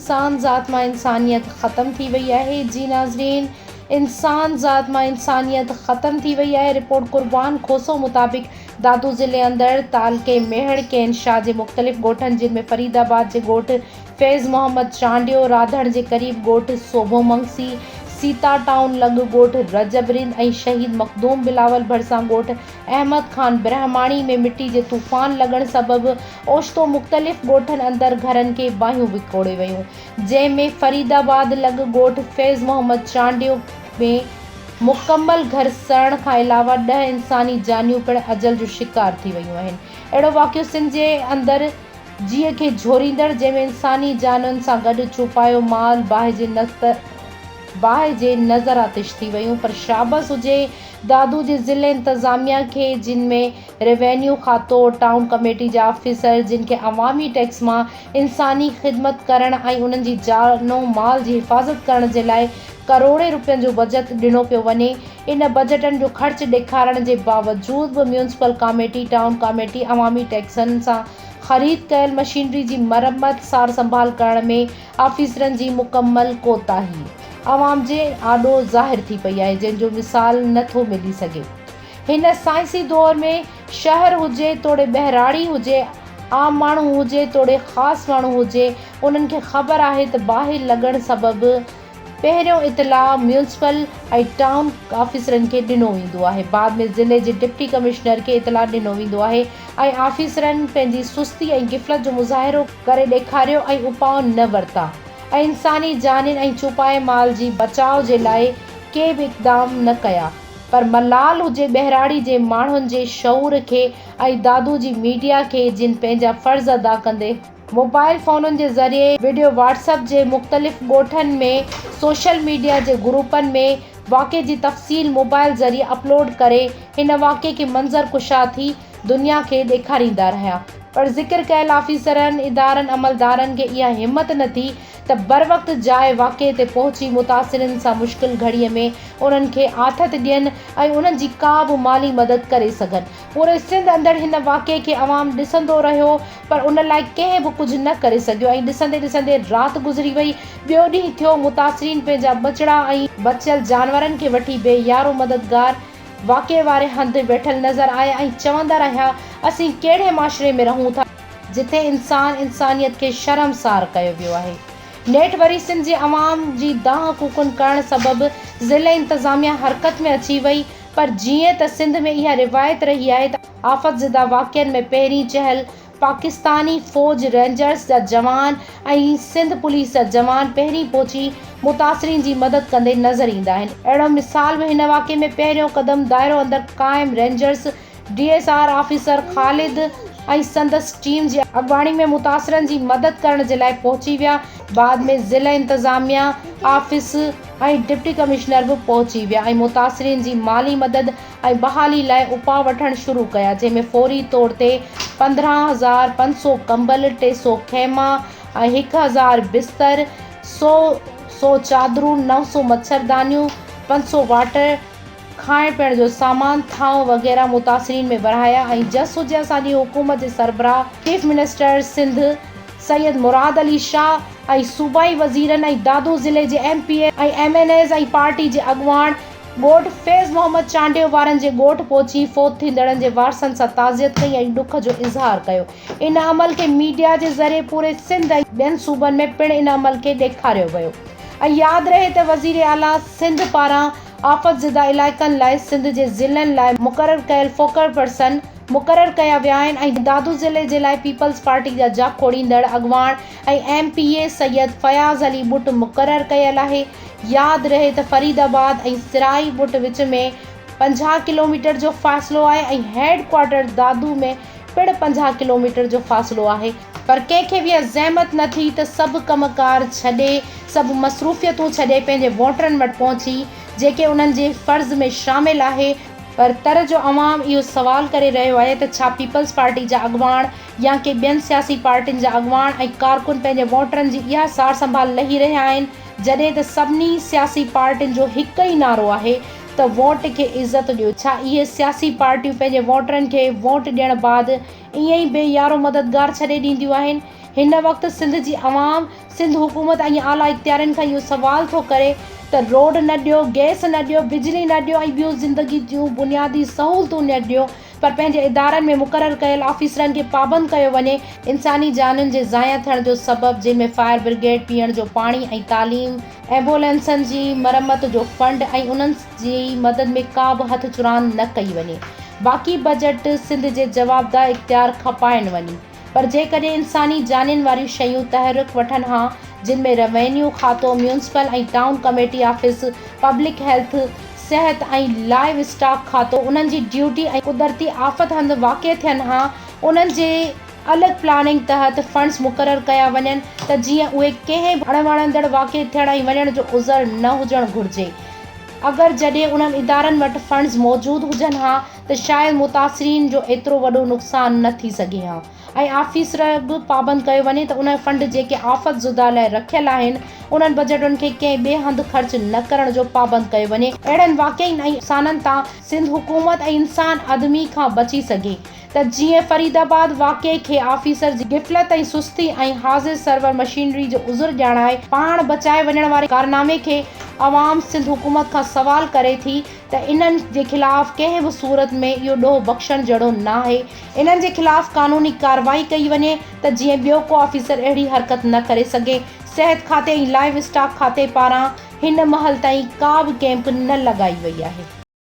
انسان ذات مان انسانيت ختم ٿي وئي آهي جي ناظرين انسان ذات مان انسانيت ختم ٿي وئي آهي رپورٽ قربان کوسو مطابق دادو ضلعي اندر تعلقي ميهڙ ڪين شاهه جي مختلف ڳوٺن جن ۾ فريد آباد جي ڳوٺ فيض محمد چانڊيو، راڌڻ جي قريب ڳوٺ سوڀو منگسي، سيتا ٽائون لڳ ڳوٺ رجب رند ۽ شهيد مخدوم بلاول ڀرسان ڳوٺ احمد خان برهماڻي ۾ مٽي جي طوفان لڳڻ سبب اوچتو مختلف ڳوٺن اندر گهرن کي باهيون وڪوڙي ويون جنهن ۾ فريد آباد لڳ ڳوٺ فيض محمد چانڊيو ۾ مڪمل گهر سڙڻ کان علاوه ڏهه انساني جانيون پڻ اجل جو شڪار ٿي ويون آهن اهڙو واقعو سنڌ جي اندر جيء کي جهوريندڙ، جنهن ۾ انساني جانين سان گڏ چوپايو مال باهه جي باهه جي نظر آتش ٿي ويون پر شابس هجي دادو جي ضلعي انتظاميا کي جن ۾ روينيو کاتو، ٽائون ڪميٽي جا آفيسر جن کي عوامي ٽيڪس مان انساني خدمت ڪرڻ ۽ انهن جي جان و مال جي حفاظت ڪرڻ جي لاء ڪروڙين روپين جو بجت ڏنو پيو وڃي ان بجيٽن جو خرچ ڏيکارڻ جي باوجود به ميونسپل ڪاميٽي، ٽائون ڪاميٽي عوامي ٽيڪسن سان خريد ڪيل مشينري جي مرمت، سار سنڀال ڪرڻ ۾ آفيسرن جي مڪمل ڪوتاهي عوام جي آڏو ظاهر ٿي پئي آهي جنهن جو مثال نه ٿو ملي سگهي. هن سائنسي دور ۾ شهر هجي توڙي ٻهراڙي هجي، عام ماڻهو هجي توڙي خاص ماڻهو هجي انهن کي خبر آهي ته باهه لڳڻ سبب پهريون اطلاع ميونسپل ۽ ٽائون آفيسرن کي ڏنو ويندو آهي، بعد ۾ ضلعي جي ڊپٽي ڪمشنر کي اطلاع ڏنو ويندو آهي ۽ آفيسرن پنهنجي سستي ۽ غفلت جو مظاهرو ڪري ڏيکاريو ۽ اپاء نه ورتا ۽ انساني جانين ۽ چوپائي مال جي بچاء جي لاء ڪي به اقدام نه ڪيا پر ملال هجي ٻهراڙي جي ماڻهن جي شعور کي ۽ دادو جي ميڊيا کي جن پنهنجا فرض ادا ڪندي موبائل فونن جي ذريعي وڊيو واٽس اپ جي مختلف ڳوٺن ۾ سوشل ميڊيا جي گروپن ۾ واقعي جي تفصيل موبائل ذريعي اپلوڊ ڪري هن واقعي کي منظر ڪشا ٿي دنيا کي ڏيکاريندا رهيا پر ذڪر ڪيل آفيسرن ادارن عملدارن کي اها همت نه ٿي ته بروقت جاء واقعي تي پهچي متاثرين سان مشڪل گهڙي ۾ انهن کي آٿت ڏين ۽ انهن جي ڪا به مالي مدد ڪري سگهن پوري سنڌ اندر هن واقعي کي عوام ڏسندو رهيو پر ان لاء ڪنهن به ڪجهه نه ڪري سگهيو ۽ ڏسندي ڏسندي رات گذري وئي ٻيو ڏينهن ٿيو متاثرين پنهنجا ٻچڙا ۽ بچيل جانورن کي وٺي بي يارو مددگار واقعي واري هنڌ ويٺل نظر آيا ۽ چوندا رهيا اسين ڪهڙي معاشري ۾ رهون ٿا جتي انسان انسانيت کي شرمسار ڪيو ويو آهي نيٺ وري سنڌ جي عوام جي دانهن ڪوڪن ڪرڻ سبب ضلعي انتظاميا حرڪت ۾ اچي وئي پر جيئن ته سنڌ ۾ اها روايت رهي آهي ته آفت زده واقعن ۾ پهرين چهل پاڪستاني فوج رينجرز جا جوان ۽ سنڌ پوليس جا جوان پهرين پهچي متاثرين جي مدد ڪندي نظر ايندا آهن اهڙو مثال به هن واقعي ۾ پهريون قدم دائرو اندر قائم rangers D S R officer Khalid ۽ سندس ٽيم جي اڳواڻي ۾ متاثرن جي مدد ڪرڻ جي لاء پهچي ويا بعد ۾ ضلع انتظاميا آفيس ۽ ڊپٽي ڪمشنر به پهچي ويا ۽ متاثرين جي مالي مدد ۽ بحالي لاء اپاء وٺڻ شروع ڪيا جنهن ۾ فوري طور تي 15500 ڪمبل، 300 خيما ۽ 1000 بستر، سؤ چادرون، 900 مڇردانيون، 500 واٽر، کائڻ پيئڻ جو سامان، ٿانو وغيره متاثرين ۾ ورهايا ۽ جس هجي اسان جي حڪومت جي سربراهه چيف منسٽر سنڌ سيد مراد علي شاهه ۽ صوبائي وزيرن ۽ دادو ضلعي جي M P A ۽ M N As ۽ party جي اڳواڻ ڳوٺ فيض محمد چانڊيو وارن جي ڳوٺ پهچي فوت ٿيندڙن جي وارثن سان تعزيت ڪئي ۽ ڏک جو اظهار ڪيو ان عمل کي ميڊيا جي ذريعي پوري سنڌ ۽ ٻين صوبن ۾ پڻ ان عمل کي ڏيکاريو ويو ۽ ياد رهي ته وزير اعليٰ سنڌ پاران آفت زده علائقن لاء سنڌ جي ضلعن لاء مقرر ڪيل فوڪل پرسن مقرر ڪيا ويا آهن ۽ دادو ضلعي جي لاء پيپلز پارٽي جا جاکوڙيندڙ اڳواڻ ۽ M P A Syed Fayaz Ali Butt مقرر ڪيل آهي. ياد رهي ته فريد آباد ۽ سرائي ٻٽ وچ ۾ 50 ڪلوميٽر جو فاصلو آهي ۽ هيڊ ڪوارٽر دادو ۾ پڻ 50 ڪلوميٽر جو فاصلو آهي. پر ڪنهن کي به اها زحمت نه ٿي ته سڀ ڪم ڪار ڇڏي، سڀ مصروفيتون ڇڏي پنهنجي ووٽرن وٽ پهچي، جيڪي انهن جي فرض ۾ شامل آهي، پر تر جو عوام اهو سوال ڪري رهيو آهي ته ڇا پيپلز پارٽي جا اڳواڻ يا ڪي ٻين سياسي پارٽين جا اڳواڻ ۽ ڪارڪن پنهنجي ووٽرن جي اها سار سنڀال لهي رهيا آهن جڏهن ته سڀني سياسي پارٽين جو هڪ ئي نعرو آهي ته ووٽ کي عزت ڏيو ڇا اهي سياسي پارٽيون پنهنجي ووٽرن کي ووٽ ڏيڻ بعد ائين ئي بي يارو مددگار ڇڏي ڏينديون آهن؟ هن وقت سنڌ جي عوام سنڌ حڪومت ۽ اعليٰ اختيارين کان اهو سوال ٿو ڪري ته روڊ نه ڏيو، گئس نه ڏيو، بجلي نه ڏيو ۽ ٻيون زندگي جون بنيادي سهولتون نه ڏيو پر پنهنجي ادارن ۾ مقرر ڪيل آفيسرن کي پابند ڪيو وڃي، انساني جانين جي ضايع ٿيڻ جو سبب جن ۾ فائر برگيڊ، پيئڻ جو پاڻي ۽ تعليم، ايمبولينسن جي مرمت جو فنڊ ۽ انهن جي مدد ۾ ڪا به هٿ چراند نه ڪئي وڃي باقي بجيٽ سنڌ جي جوابده اختيار کپائن وڃي. پر جيڪڏهن انساني جانين واريون شيون تحرڪ وٺن ها جن ۾ روينيو کاتو، municipal ۽ town committee office, public health, صحت ۽ لائيو اسٽاڪ کاتو انهن جي ڊيوٽي ۽ قدرتي آفت هنڌ واقع ٿين ها انهن جي الڳ پلاننگ تحت فنڊز مقرر ڪيا وڃن ته جيئن اهي ڪنهن به اڻوڻندڙ واقعي ٿيڻ ۽ وڃڻ جو عذر نه هجڻ گهرجي اگر جڏهن انهن ادارن وٽ فنڊز موجود هجن ها ته شايد متاثرين جو ايترو وڏو نقصان نه ٿي سگهي ها ۽ آفيسر به پابند ڪيو وڃي ته انهي فنڊ جيڪي آفت زده لاء رکيل آهن انهن بجيٽن کي ڪنهن ٻئي هنڌ خرچ نه ڪرڻ جو پابند ڪيو وڃي اهڙن واقعن ۽ نقصانن تان سنڌ حڪومت ۽ انسان آدمي کان بچي سگهي ته جيئن فريد آباد واقعي کي آفيسر جي غفلت ۽ سستي ۽ حاضر سرور مشينري جو عذر ڄاڻائي پاڻ بچائي وڃڻ واري ڪارنامي کي عوام سنڌ حڪومت کان سوال ڪري ٿي ته انهن جي خلاف ڪنهن به صورت ۾ اهو ڏوهه بخشڻ جهڙو ناهي، انهن جي خلاف قانوني ڪارروائي ڪئي وڃي ته جيئن ٻيو ڪو آفيسر اهڙي حرڪت نه ڪري سگهي، صحت کاتي ۽ لائيو اسٽاڪ کاتي پاران هن مهل تائين ڪا به ڪئمپ نه لڳائي وئي آهي.